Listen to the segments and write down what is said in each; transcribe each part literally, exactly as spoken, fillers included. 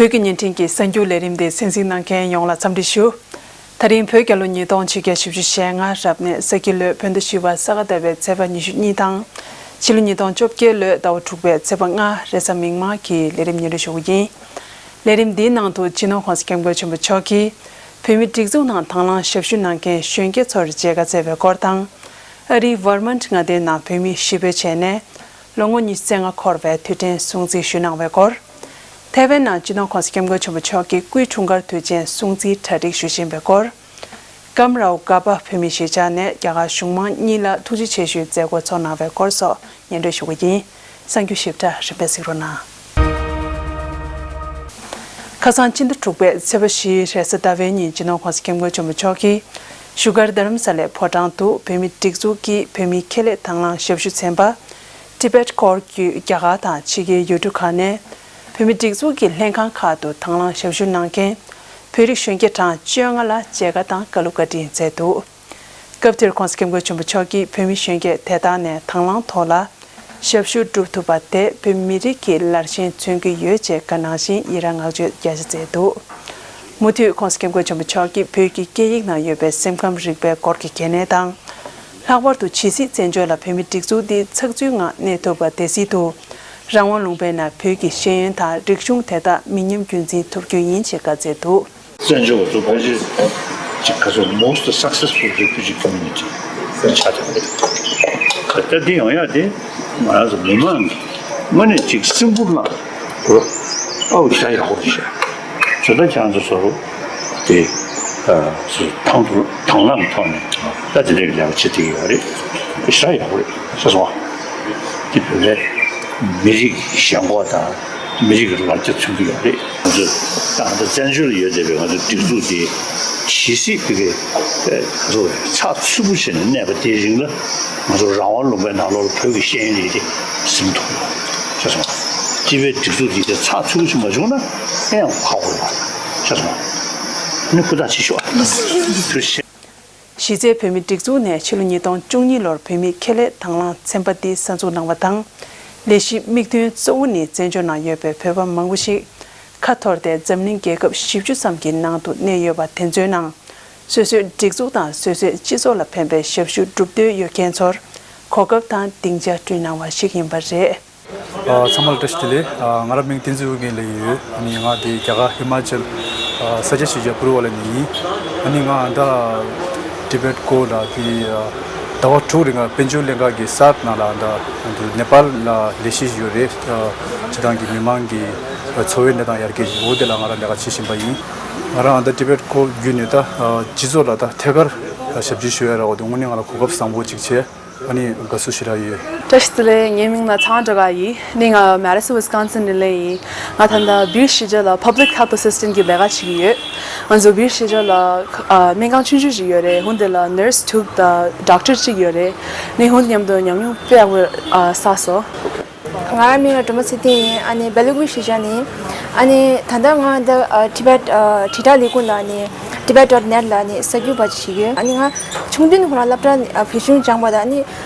བོད་ཀྱི་བརྙན་འཕྲིན་གྱི་གསར་འགྱུར་ལས་རིམ་དེ་གསན་གཟིགས་གནང་མཁན་ཡོངས་ལ་འཚམས་འདྲི་ཞུ། ད་རིང་བོད་རྒྱལ་ལོ་ཉིས་སྟོང་ཆིག་བརྒྱ་བཞི་བཅུ་ཞེ་ལྔ་རབ་གནས་ས་ཁྱི་ལོའི་བོད་ཟླ་བཞི་པ་ས་ག་ཟླ་བའི་ཚེས་པ་ཉི་ཤུ་གཉིས་དང་། ཕྱི་ལོ་ཉིས་སྟོང་བཅོ་བརྒྱད་ལོའི་ཟླ་བ་དྲུག་པའི་ཚེས་པ་ལྔ་རེས་གཟའ་མིག་དམར་གྱི་ལས་རིམ་སྙན་སྒྲོན་ཞུ་གི་ཡིན། ལས་རིམ་འདིའི་ནང་དུ་སྤྱི་ནོར་༸གོང་ས་༸སྐྱབས་མགོན་ཆེན་པོ་མཆོག་གིས་བོད་མིའི་སྒྲིག་འཛུགས་ནང་དང་བླངས་ཞབས་ཞུ་གནང་མཁན་གཞོན་སྐྱེས་ཚོར་མཇལ་ཁ་བསྩལ་བའི་སྐོར་དང་། ཨ་རིའི་ཝར་མན་མངའ་སྡེའི་ནང་བོད་མི་གཞིས་སྤོས་བྱས་ནས་ལོ་ངོ་ཉི་ཤུ་རྩ་ལྔ་འཁོར་བའི་དུས་དྲན་སྲུང་བརྩི་ཞུས་གནང་བའི་སྐོར། ཐའེ་ཝན་ནང་སྤྱི་ནོར་༸གོང་ས་༸སྐྱབས་མགོན་ཆེན་པོ་མཆོག་གིས་སྐུའི་འཁྲུངས་སྐར་དུས་ཆེན་སྲུང་བརྩིའི་གྲ་སྒྲིག་ཞུ་བཞིན་པའི་སྐོར། ཀམ་རའོ་ཀ་པ་བོད་མི་གཞིས་ཆགས་ནས་རྒྱ་གར་གཞུང་མང་གཉིས་ལ་ཐུགས་རྗེ་ཆེ་ཞུའི་མཛད་སྒོ་ཚོགས་གནང་བའི་སྐོར་སོགས་སྙན་སྒྲོན་ཞུ་གི་ཡིན། གསར་འགྱུར་ཞིབ་ཕྲ་རིམ་པས་གཟིགས་རོགས་གནང་། ཁ་སང་ཕྱི་ཟླ་དྲུག་པའི་ཚེས་པ་བཞིའི་རེས་གཟའ་ཟླ་བའི་ཉིན་སྤྱི་ནོར་༸གོང་ས་༸སྐྱབས་མགོན་ཆེན་པོ་མཆོག་གིས་བཞུགས་སྒར་རྡ་རམ་ས་ལའི་ཕོ་བྲང་དུ་བོད་མིའི་སྒྲིག་འཛུགས་ཀྱི་བོད་མིའི་ཁེ་ལས་དང་བླངས་ཞབས་ཞུ་ཚན་པ། Tibet Core བརྒྱུད་རྒྱ་གར་དང་ཕྱི་རྒྱལ་ཡུལ་གྲུ་ཁག་ནས་བོད་མིའི་སྒྲིག་འཛུགས་ཀྱི་ལྷན་ཁང་ཁག་ཏུ་དང་བླངས་ཞབས་ཞུ་གནང་མཁན་བོད་རིགས་གཞོན་སྐྱེས་གྲངས་བཅོ་ལྔ་ལ་མཇལ་ཁ་དང་བཀའ་སློབ་བཀའ་དྲིན་སྩལ་འདུག་སྐབས་དེར་༸གོང་ས་༸སྐྱབས་མགོན་ཆེན་པོ་མཆོག་གིས་བོད་མི་གཞོན་སྐྱེས་དེ་དག་ནས་དང་བླངས་ཐོག་ལ་ཞབས་ཞུ་བསྒྲུབ་ཐུབ་པ་དེ་བོད་མི་རིགས་ཀྱི་ལར་ཞེན་མཚོན་གྱི་ཡོད་ཅེས་བཀའ་གནང་བཞིན་ཡི་རང་བསྔགས་བརྗོད་རྒྱ་ཆེ་མཛད་འདུག་མུ་མཐུད་༸གོང་ས་༸སྐྱབས་མགོན་ཆེན་པོ་མཆོག་གིས་བོད་ཀྱི་སྐད་ཡིག་ནང་ཡོད་པའི་སེམས་ཁམས་རིག་པའི་སྐོར་གྱི་གལ་གནད་དང་། ལྷག་པར་དུ་ཇི་སྲིད་བཙན་བྱོལ་ལ་བོད་མིའི་སྒྲིག་འཛུགས་འདི་ཚགས་ཚུད་ངང་གནས་ཐུབ་པ་དེ་སྲིད་དུ། རང་དབང་ལུང་པའི་ནང་བོད་ཀྱི་ཤེས་ཡོན་དང་རིག་གཞུང་དེ་དག་མི་ཉམས་རྒྱུན་འཛིན་ཐུབ་རྒྱུ་ཡིན་ཞེས་བཀའ་སྩལ་འདུག་བཙན་བྱོལ་བ་ཚོ་ཕལ་ཆེར་ཅིག་ག་ཚོད་most successful refugee community ཆགས་ཀྱི་རེད། ད་འདི་ཡོང་ཡག་དེ་ང་རང་ཚོ་མི་མང་གིས་དངོས་གནས་ཅིག་སེམས་ཁུར་གནང་རོགས། ཨའུ་ཞེ་དྲག་ཡག་པོ་རེད་ཤག་བཟོ་ལྟ་ཁྱེད་རང་ཚོ་བཟོ་རོགས་དེ་དང་དུ་དང་བླངས་ཐོག་ནས་ད་དེ་འདྲའི་ལས་ཀ་བྱེད་བསྡད་ཡོད་རེད། ཞེ་དྲག་ཡག་པོ་རེད་ཤག་སོང་བ། དེ་བོད་པའི་མི་རིགས་ཞེན་ཁོག་དང་། མི་རིགས་ཀྱི་ལ་རྒྱ་མཚོན་གྱི་ཡོད་རེད། ང་ཚོས་ད་ལྟ་བཙན་བྱོལ་ལ་ཡོད་བསྡད་པའི་ང་ཚོའི་སྒྲིག་འཛུགས་དེ་ཇི་སྲིད་བོད་ཀྱི་ང་ཚོ་ཚགས་ཚུད་པོ་བྱས་ནས་གནས་པ་དེའི་རིང་ལ་ང་ཚོ་རང་དབང་ལུང་པའི་ནང་ལོགས་ལ་བོད་ཀྱི་ཤེས་ཡོན་ལས་དེ་ཟིན་ཐུབ་ཤེས་སོང་། སྤྱི་པའི་སྒྲིག་འཛུགས་དེ་ཚགས་ཚུད་པོ་ཞིག་མ་བྱུང་ན་ཨེ་ཡང་ཁག་པོ་རེད་ཤེས་སོང་། ནི་ཧུར་ཐག་བྱེད་ཤོག་ཨ། གཞི་རྩའི་བོད་མིའི་སྒྲིག་འཛུགས་ནས་ཕྱི་ལོ་ཉིས་སྟོང་བཅུ་གཉིས་ལོར་བོད་མིའི་ཁེ་ལས་དང་བླངས་ཚན་པ་འདི་གསར་འཛུགས་གནང་བ་དང་། ལས་གཞིའི་དམིགས་དོན་གཙོ་བོ་ནི་བཙན་བྱོལ་ནང་ཡོད་པའི་བོད་པ་མང་པོ་ཞིག་ཁ་འཐོར་ཏེ་འཛམ་གླིང་རྒྱལ་ཁབ་བཞི་བཅུ་ཙམ་གྱི་ནང་དུ་གནས་ཡོད་པ་དེ་ཚོའི་ནང་། སོ་སོའི་སྒྲིག་འཛུགས་དང་སོ་སོའི་སྤྱི་ཚོགས་ལ་ཕན་པའི་ཞབས་ཞུ་སྒྲུབ་འདོད་ཡོད་མཁན་ཚོར་གོ་སྐབས་དང་སྡིངས་ཆ་བསྐྲུན་གནང་བ་ཞིག་ཡིན་པ་རེད། ཨ། ཚང་མ་ལ་བཀྲ་ཤིས་བདེ་ལེགས། ཨ། ང་རང་མིང་བསྟན་འཛིན་ཨོ་རྒྱན་ལབ་ཀྱི་ཡོད། ཨ་ནི་ང་འདི་རྒྱ་གར་ཧི་མ་ཅལ། ཨ། ས་སྐྱ་ཞིབ་བཤེར་པུར་བ་ལ་ནས་ཡིན། ཨ་ནི་ང་ད་ཊི་བེཊ་ཀོར་ལ་འདི། ཨ། ཟླ་བ་དྲུག་རིང་ང་དཔལ་འབྱོར་ལྷན་ཁང་གི་སར་ནང་ལ་ད་འདི་ནེ་པཱལ་ལ་ལས་གཞི་ཡོད་རེད། ཨ། སྤྱི་བཏང་གི་མི་མང་གི་འཚོ་བའི་གནས་སྟངས་ཡར་རྒྱས་ཡོད་དེ་ལ་ང་རང་ལས་ཀ་བྱེད་བཞིན་པ་ཡིན། ང་རང་ད་ཊི་བེཊ་ཀོར་བརྒྱུད་ནས་ད་སྤྱི་ཚོགས་ལ་ད་ཐད་ཀར་ཞབས་ཕྱི་ཞུ་ཡ་རག་པ་དེ་དངོས་གནས་ང་ལ་གོ་སྐབས་བཟང་པོ་ཅིག་བྱས། ཨ་ནི་དགའ་བསུ་ཞེ་དྲག་ཡོད། བཀྲ་ཤིས་བདེ་ལེགས། ངའི་མིང་ལ་ཚངས་སྒྲོལ་དཀར་ཡིན། ནི་ང་མེ་ཌི་སོན་ཝི་སི་ཀོན་སིན་ནས་ཡིན། ང་ད་ལྟ་བིར་གཞིས་ཆགས་ལ་Public Health Assistant གི་ལས་ཀ་བྱེད་ཀྱི་ཡོད། ང་ཚོ་བིར་གཞིས་ཆགས་ལ་ཨ་སྨན་ཁང་ཆུང་ཆུང་ཞིག་ཡོད་རེད། ཧུན་དེ་ལ་ནར་སི་དྲུག་དང་ཌོག་ཊར་གཅིག་ཡོད་རེད། ནི་ཧུན་དེ་མཉམ་དུ་ཉམས་མྱོང་དཔེ་ཡག་པོ་ཨ་བསགས་སོང་། ང་རང་མིང་ལ་སྒྲོལ་མ་ཚེ་བརྟན་ཡིན། ཨ་ནི་སྦེལ་ཀོབ་གཞིས་ཆགས་ནས་ཡིན། ཨ་ནི་ད་ལྟ་ང་འདི་ཨ་ཊི་བེཊ་ཨ་དྲིལ་བསྒྲགས་ལས་ཁུངས་ལ་ཨ་ནི་ཊི་བེཊ་ཌོཊ་ནེཊ་ལ་ཨ་ནི་གསར་འགྱུར་པ་ཅིག་བྱེད་ཀྱི་ཡོད། ཨ་ནི་ང་ཆུང་དུས་ནས་ཁོ་རང་སློབ་གྲྭ་ཨ་བོད་གཞུང་སྦྱངས་པ་དང་། ཨ་ནི་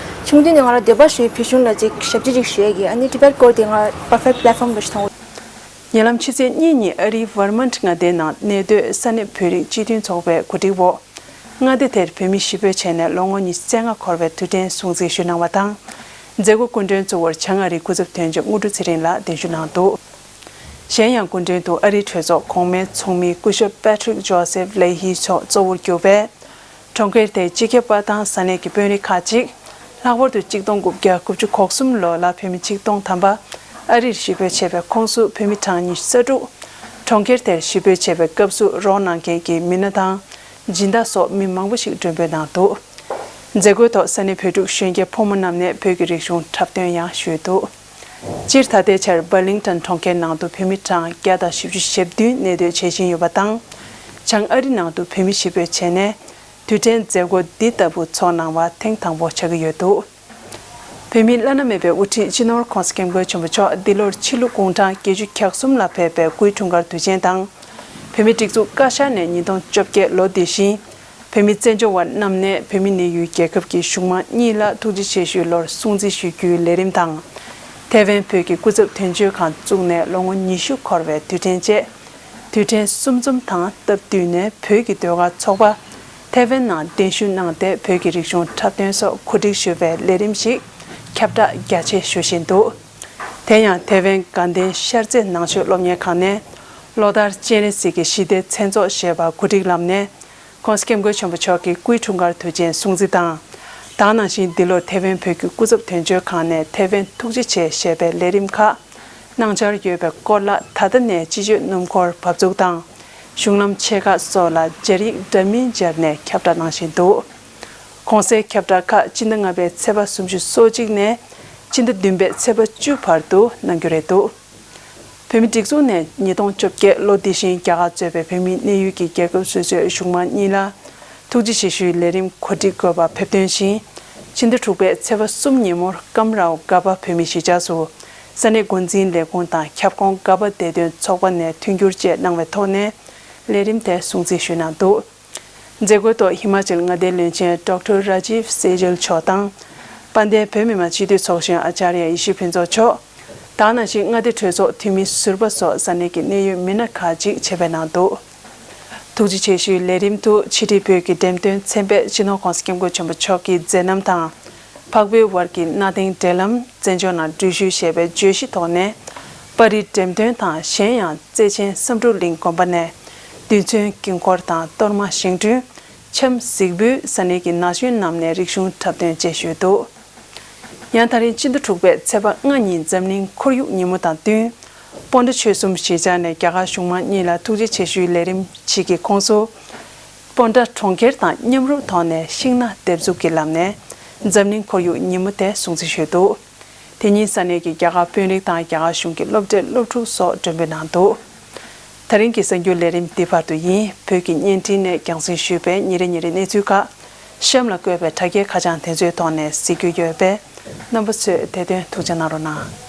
ཆུང་དུས་ནས་ང་རང་འདོད་པ་ཞིག་བོད་གཞུང་ལ་ཅིག་ཞབས་ཕྱི་ཅིག་ཞུ་ཡས་ཀྱི། ཨ་ནི་ཊི་བེཊ་ཀོར་དེ་ང་པར་ཕེག་པི་ལེཊ་ཕོམ་འདྲ་ཞིག་མཐོང་། ཉེ་ལམ་ཕྱི་ཚེས་གཉིས་ཉིན་ཨ་རིའི་ཝར་མན་ཊི་མངའ་སྡེའི་ནང་གནས་སྡོད་ས་གནས་བོད་རིགས་སྤྱི་མཐུན་ཚོགས་པའི་གོ་སྒྲིག་འོག་མངའ་སྡེ་དེར་བོད་མི་གཞིས་སྤོས་བྱས་ནས་ལོ་ངོ་ཉི་ཤུ་རྩ་ལྔ་འཁོར་བའི་དུས་དྲན་སྲུང་བརྩི་ཞུས་གནང་བ་དང་། མཛད་སྒོ་སྐུ་མགྲོན་གཙོ་བོར་བྱང་ཨ་རིའི་སྐུ་ཚབ་དོན་གཅོད་དངོས་གྲུབ་ཚེ་རིང་ལགས་གདན་ཞུ་གནང་འདུག་གཞན་ཡང་སྐུ་མགྲོན་དུ་ཨ་རིའི་གྲོས་ཚོགས་གོང་མའི་ཚོགས་མི་སྐུ་ཞབས་པེ་ཊི་རིག་ཇོ་སེབ་ལེ་ཧི་མཆོག་གཙོ་བོར་གྱུར་པའི་གྲོང་ཁྱེར་དེའི་སྤྱི་ཁྱབ་པ་དང་ས་གནས་ཀྱི་དཔོན་རིགས་ཁག་ཅིག་ལྷག་པར་དུ་གཅིག་སྟོང་དགུ་བརྒྱ་དགུ་བཅུ་གོ་གསུམ་ལོ་ལ་བོད་མི་ཆིག་སྟོང་ཐམ་པ་ཨ་རིར་གཞིས་སྤོས་བྱས་པའི་ཁོངས་སུ་བོད་མི་གྲངས་ཉི་ཤུ་རྩ་དྲུག་གྲོང་ཁྱེར་དེར་གཞིས་སྤོས་བྱས་པའི་སྐབས་སུ་རོགས་གནང་མཁན་གྱི་མི་སྣ་དང་སྦྱིན་བདག་སོགས་མི་མང་པོ་ཞིག་མགྲོན་འབོད་གནང་འདུག་མཛད་སྒོའི་ཐོག་ས་གནས་བོད་ཕྲུག་གཞོན་སྐྱེས་ཕོ་མོ་རྣམས་ནས་བོད་ཀྱི་རིག་གཞུང་འཁྲབ་སྟོན་ཡང་ཞུས་འདུག་སྤྱིར་ད་ལྟའི་ཆར་བར་ལིང་ཊོན་གྲོང་ཁྱེར་ནང་དུ་བོད་མི་གྲངས་བརྒྱ་དང་བཞི་བཅུ་ཞེ་བདུན་གནས་སྡོད་བྱེད་བཞིན་ཡོད་པ་དང་། བྱང་ཨ་རི་ནང་དུ་བོད་མི་གཞིས་སྤོས་བྱས་ནས་དུས་དྲན་མཛད་སྒོ་འདི་ལྟ་བུ་ཚོགས་གནང་བ་ཐེངས་དང་པོ་ཆགས་ཀྱི་ཡོད་འདུག་བོད་མིའི་བླ་ན་མེད་པའི་དབུ་ཁྲིད་སྤྱི་ནོར་༸གོང་ས་༸སྐྱབས་མགོན་ཆེན་པོ་མཆོག་འདི་ལོར་ཕྱི་ལོ་གུང་གྲངས་བརྒྱད་ཅུ་གྱ་གསུམ་ལ་ཕེབས་པའི་སྐུའི་འཁྲུངས་སྐར་དུས་ཆེན་དང་། བོད་མིའི་སྒྲིག་འཛུགས་བཀའ་ཤག་ནས་ཉིས་སྟོང་བཅོ་བརྒྱད་ལོ་འདི་བཞིན་བོད་མི་བཙན་བྱོལ་བ་རྣམས་ནས་བོད་མི་གནས་ཡུལ་རྒྱལ་ཁབ་ཀྱི་གཞུང་མང་གཉིས་ལ་ཐུགས་རྗེ་ཆེ་ཞུའི་ལོར་སྲུང་བརྩི་ཞུ་རྒྱུའི་ལས་རིམ་དང་། ཐའེ་ཝན་བོད་ཀྱི་སྐུ་ཚབ་དོན་གཅོད་ཁང་བཙུགས་ནས་ལོ་ངོ་ཉི་ཤུ་འཁོར་བའི་དུས་དྲན་བཅས། དུས་དྲན་གསུམ་འཛོམས་དང་སྟབས་བསྟུན་ནས་བོད་ཀྱི་ཟློས་གར་ཚོགས་པ་ཐེ་ཝན་ནང་གདན་ཞུ་གནང་སྟེ། བོད་ཀྱི་རིག་གཞུང་འཁྲབ་སྟོན་སོགས་གོ་སྒྲིག་ཞུ་བའི་ལས་རིམ་ཞིག་ཁྱབ་བསྒྲགས་རྒྱ་ཆེ་ཞུ་བཞིན་འདུག་དེ་ཡང་ཐེ་ཝན་དགའ་ལྡན་ཤར་རྩེ་ནང་ཆོས་སློབ་གཉེར་ཁང་ནས་ལོ་ལྟར་སྤྱན་རས་གཟིགས་ཀྱི་ཞི་བདེའི་མཚན་ཚོགས་ཞེས་པ་གོ་སྒྲིག་ལམ་ནས། ྋགོང་ས་ྋསྐྱབས་མགོན་ཆེན་པོ་མཆོག་གི་སྐུའི་འཁྲུངས་སྐར་དུས་ཆེན་སྲུང་བརྩི་དང་། ད་ག་ནང་བཞིན་འདི་ལོར་ཐེ་ཝན་བོད་ཀྱི་སྐུ་ཚབ་དོན་གཅོད་ཁང་ནས་ཐེ་ཝན་ཐུགས་རྗེ་ཆེ་ཞེས་པའི་ལས་རིམ་ཁག་གནང་འཆར་ཡོད་པའི་སྐོར་ལ། ད་ལྟ་ནས་སྤྱི་སྤྱོད་སྣུམ་འཁོར་བབས་ཚུགས་དང་། གཞུང་ལམ་ཆེ་ཁག་སོགས་ལ་སྦྱར་ཡིག་འདྲ་མིན་སྦྱར་ནས་ཁྱབ་བསྒྲགས་གནང་བཞིན་འདུག་གོང་གསལ་ཁྱབ་བསྒྲགས་ཁག་སྤྱི་ཟླ་ལྔ་པའི་ཚེས་པ་སུམ་ཅུ་སོ་གཅིག་ནས་སྤྱི་ཟླ་བདུན་པའི་ཚེས་པ་བཅུ་བར་དུ་གནང་རྒྱུ་རེད་འདུག་བོད་མིའི་སྒྲིག་འཛུགས་ནས་ཉིས་སྟོང་བཅོ་བརྒྱད་ལོ་འདི་བཞིན་རྒྱ་གར་གཙོས་པའི་བོད་མིའི་གནས་ཡུལ་གྱི་རྒྱལ་ཁབ་སོ་སོའི་གཞུང་མང་གཉིས་ལ་ཐུགས་རྗེ་ཆེ་ཞུའི་ལས་རིམ་གོ་སྒྲིག་དགོས་པ་ཕེབས་དོན་བཞིན། ཕྱི་ཟླ་དྲུག་པའི་ཚེས་པ་གསུམ་ཉིན་མོར་ཀམ་རའོ་ག་པ་བོད་མིའི་གཞིས་ཆགས་སུ་ས་གནས་འགོ་འཛིན་ལས་ཁུངས་དང་ཁྱབ་ཁོངས་ག་པ་བདེ་དོན་ཚོགས་པ་ནས་མཐུན་འགྱུར་བཅས་གནང་བའི་ཐོག་ནས་ལས་རིམ་དེ་སྲུང་བརྩི་ཞུས་གནང་འདུག་མཛད་སྒོའི་ཐོག་ཧི་མ་ཅལ་མངའ་སྡེའི་བློན་ཆེན་ཌོག་ཊར་ར་ཇིབ་སེ་ཇལ་མཆོག་དང་། དཔལ་ལྡན་བོད་མི་མང་སྤྱི་འཐུས་ཚོགས་གཞོན་ཨ་ཅཱར་ཡ་ཡེ་ཤེས་ཕུན་ཚོགས་མཆོག་དང་། ནང་བཞིན་མངའ་སྡེ་གྲོས་ཚོགས་འཐུས་མི་ཟུར་པ་སོགས་ས་གནས་ཀྱི་གནད་ཡོད་མི་སྣ་ཁག་ཅིག་ཆེད་ཕེབས་གནང་འདུག་ཐུགས་རྗེ་ཆེ་ཞུའི་ལས་རིམ་དུ་ཕྱི་དྲིལ་བོད་ཀྱི་འགྲེམས་སྟོན་ཚན་པས་སྤྱི་ནོར་༧གོང་ས་༧སྐྱབས་མགོན་ཆེན་པོ་མཆོག་གི་མཛད་རྣམ་དང་། འཕགས་བོད་དབར་གྱི་གནའ་དེང་འབྲེལ་ལམ། བཙན་བྱོལ་ནང་འགྲུལ་བཞུད་ཞེས་པའི་བརྗོད་གཞིའི་ཐོག་ནས། པར་རིས་འགྲེམས་སྟོན་དང་། གཞན་ཡང་། བརྩེ་ཆེན་བསམ་འགྲུབ་གླིང་དགོན་པ་ནས། རྡུལ་ཚོན་དཀྱིལ་འཁོར་དང་། གཏོར་མ་བཞེངས་སྐྲུན། འཆམ་གཟིགས་འབུལ། ས་གནས་ཀྱི་ན་གཞོན་རྣམས་ནས་རིག་གཞུང་འཁྲབ་སྟོན་བཅས་ཞུས་འདུག་ཡང་། ད་རིང་སྤྱི་ཟླ་དྲུག་པའི་ཚེས་པ་ལྔ་ཉིན་འཛམ་གླིང་ཁོར་ཡུག་ཉིན་མོ་དང་བསྟུན། སྤོན་ཊ་ཆོལ་གསུམ་གཞིས་ཆགས་ནས་རྒྱ་གར་གཞུང་མང་གཉིས་ལ་ཐུགས་རྗེ་ཆེ་ཞུའི་ལས་རིམ་ཞིག་གི་ཁོངས་སུ། སྤོན་ཊ་གྲོང་ཁྱེར་དང་མཉམ་རུབ་ཐོག་ནས་ཤིང་སྣ་འདེབས་འཛུགས་ཀྱི་ལམ་ནས་འཛམ་གླིང་ཁོར་ཡུག་ཉིན་མོ་དེ་སྲུང་བརྩི་ཞུས་འདུག་དེ་ཉིན་ས་གནས་ཀྱི་རྒྱ་གར་དཔོན་རིགས་དང་རྒྱ་གར་གཞུང་གི་སློབ་གྲྭའི་སློབ་ཕྲུག་སོགས་མགྲོན་འབོད་གནང་འདུག་ད་རིང་གི་གསར་འགྱུར་ལས་རིམ་འདི་བར་དུ་ཡིན། བོད་ཀྱི་བརྙན་འཕྲིན་ནས་རྒྱང་སྲིང་ཞུས་པའི་ཉིན་རེ་ཉིན་རེའི་གནས་ཚུལ་ཁག་གཤམ་ལ་བཀོད་པའི་དྲ་རྒྱའི་ཁ་བྱང་དེ་ཚོའི་ཐོག་ནས་གཟིགས་རྒྱུ་ཡོད་པས། རྣམ་པ་ཚོས་དེ་དོན་ཐུགས་རྗེ་གནང་རོགས་གནང་།